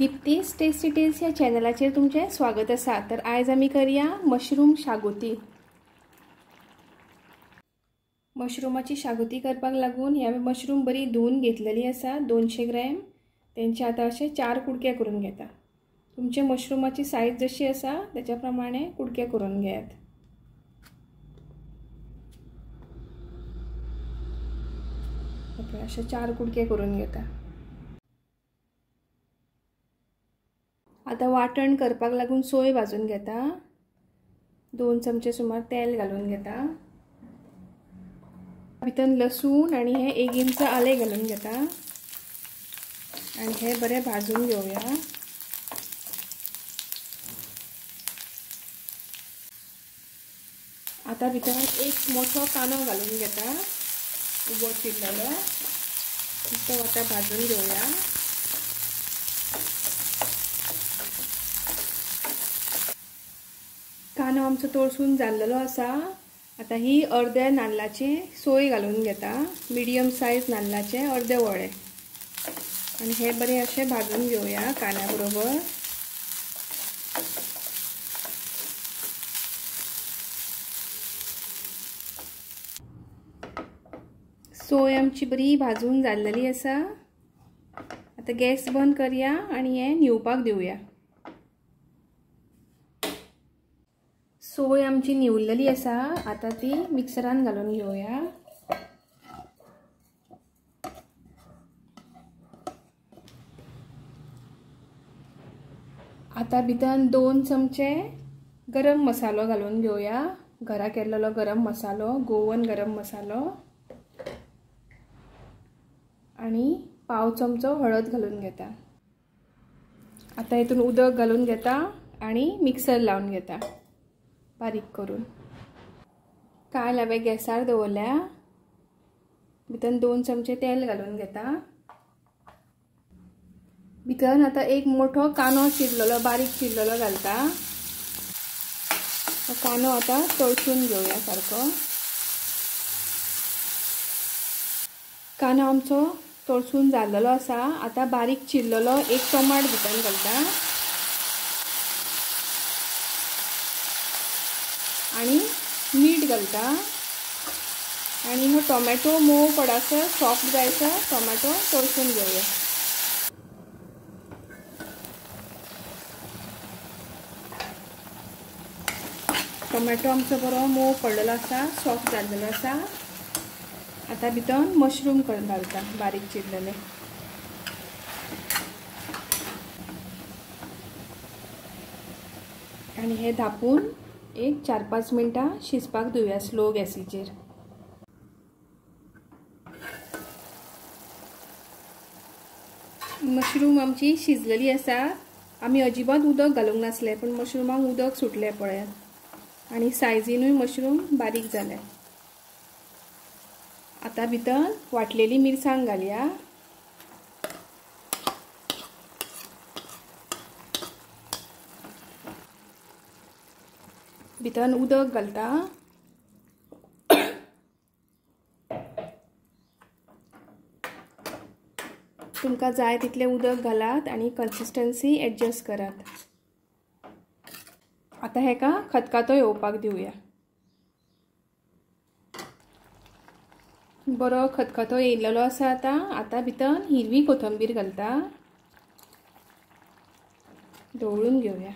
दीप्तीस tasty tales ह्या चॅनलाचेर तुमचें स्वागत आसा। तर आयज आमी करया मशरूम शागोती। मशरूमाची शागोती करपाक लागून हे मशरूम बरी धुवन घेतलेली आसा 200 ग्रॅम। तेंचे आतां अशे 4 कुडके करून घेता। तुमचे मशरूमाची सायज जशी आसा त्याच्या प्रमाणे कुडके करून घेयात। अशे 4 कुडके करून घेता। आतां वाटण करपाक लागून सोय भाजून घेता। 2 चमचे सुमार तेल घालून घेता। भितर लसूण आनी हे 1 इंच आलें घालून घेता आनी हे बरें भाजून घेवया। आतां भितर एक मोठो कांदो घालून घेता, उबो चिरलेलो, तो आतां भाजून घेवया। कांदो आमचो तळसून जाल्लो आसा। आतां ही अर्दे नाल्लाची सोय घालून घेता, मिडियम सायज नाल्लाचे अर्दे वडे, आनी हे बरे अशे भाजून घेवया कांद्या बरोबर। सोय आमची बरी भाजून जाल्लेली आसा। आतां गॅस बंद करया आनी हें न्हिवपाक दिवया। सोय आमची न्हिवलेली आसा, आतां ती मिक्सरान घालून घेवया। आतां भितर 2 चमचे गरम मसालो घालून घेवया, घरा केल्लो गरम मसालो, गोवन गरम मसालो, आनी 1/4 चमचो हळद घालून घेता। आतां हितून उदक घालून घेता आनी मिक्सर लावन घेता बारीक करून। काल हांवें गॅसार दवरल्या, भितर 2 चमचे तेल घालून घेता। भितर आतां एक मोठो कांदो चिरलेलो, बारीक चिरलेलो घालता। कांदो आतां तळसून घेवया सारको। कांदो आमचो तळसून जाल्लो आसा। आतां बारीक चिरलेलो एक टमाट भितर घालता आनी मीठ घालता आनी हो टोमॅटो मोव पडासर, सॉफ्ट जायसर टोमॅटो तळसून घेवया। टोमॅटो आमचो बरो मोव पडलेलो आसा, सॉफ्ट जाल्लेलो आसा। आतां भितर मशरूम घालता बारीक चिरलेले। आनी हे धापून एक 4-5 मिनटां शिजपाक दिवया स्लो गॅसीचेर। मशरूम आमची शिजलेली आसा। आमी अजिबात उदक घालूंक नासलें, पूण मशरूमाक उदक सुटलें पळयात, आनी सायजीनूय मशरूम बारीक जाले। आतां भितर वाटलेली मिरसांग घालया। भितर उदक घालता। तुमकां जाय तितलें उदक घालात आनी कन्सिस्टन्सी एडजस्ट करात। आतां हेका खतखतो येवपाक दिवया। बरो खतखतो येयल्लो आसा। आतां आतां भितर हिरवी कोथंबीर घालता, ढवळून घेवया।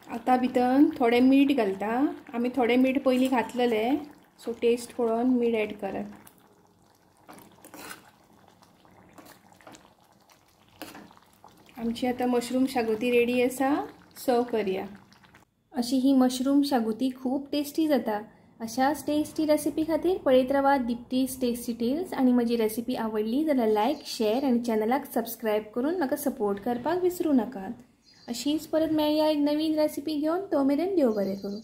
आतां भितर थोडें मीठ घालता। आमी थोडें मीठ पयलीं घातलेलें, सो टेस्ट पळोवन मीठ एड करात। आमची आतां मशरूम शागोती रेडी आसा, सर्व करया। अशी ही मशरूम शागोती खूब टेस्टी जाता। अशाच टेस्टी रेसिपी खातीर पळयत रावा दीप्तीस टेस्टी टेल्स। आनी म्हजी रेसिपी आवडली जाल्यार लायक, शेअर आनी चॅनलाक सबस्क्रायब करून म्हाका सपोर्ट करपाक विसरूं नाकात। अशीच परत मेळया एक नवीन रेसिपी घेवन, तो मेरेन देव बरें करूं।